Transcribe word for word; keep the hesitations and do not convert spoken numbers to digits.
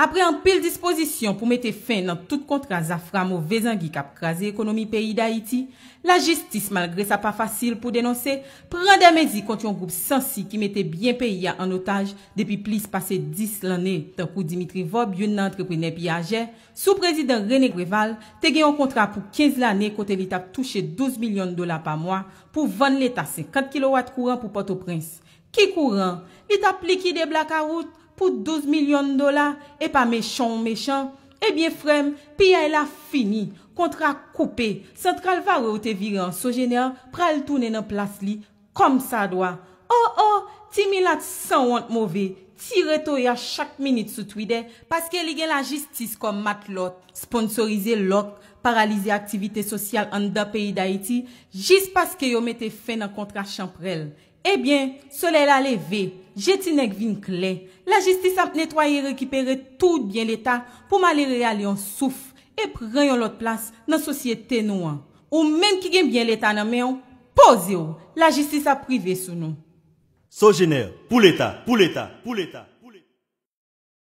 Apre anpil dispozisyon pou mete fen nan tout kontra zafra move zangi k ap kraze ekonomi peyi Dayiti, lajistis, malgre sa pa fasil pou denonse, pran de mezi kont yon gwoup sansi ki mete byen peyi a an otaj depi plis pase dis lannen, tankou Dimitri Vorbe, youn nan antreprenè piyajè, sou prezidan René Préval, te gen yon kontra pou kenz lane kote li t ap touche douz milyon dola pa mwa pou vann Leta senkant kilowat kouran pou Pòtoprens. Ki kouran? Li t ap likide blakawout pou douz milyon dola, e pa mechan w mechan? Ebyen, frè m, piyay la fini, kontra koupe, santral Vare w te vire an Sogener pral tounen nan plas li kòm sa dwa. O o, ti milat sanwont move, tire toya chak minit sou Twitter paske li gen lajistis kòm matlòt, sponsorize lòk, paralize aktivite sosyal anndan peyi Dayiti, jis paske yo mete fen nan kontra chanpwèl. Ebyen, solèy la leve, je ti nèg vin klè. Lajistis ap netwaye, rekipere tout byen Leta pou malere a li yon souf e pran yon lòt plas nan sosyete nou an. Ou menm ki gen byen Leta nan men w, poze w, lajistis ap rive sou nou. Sogener, pou Leta, pou Leta, pou Leta.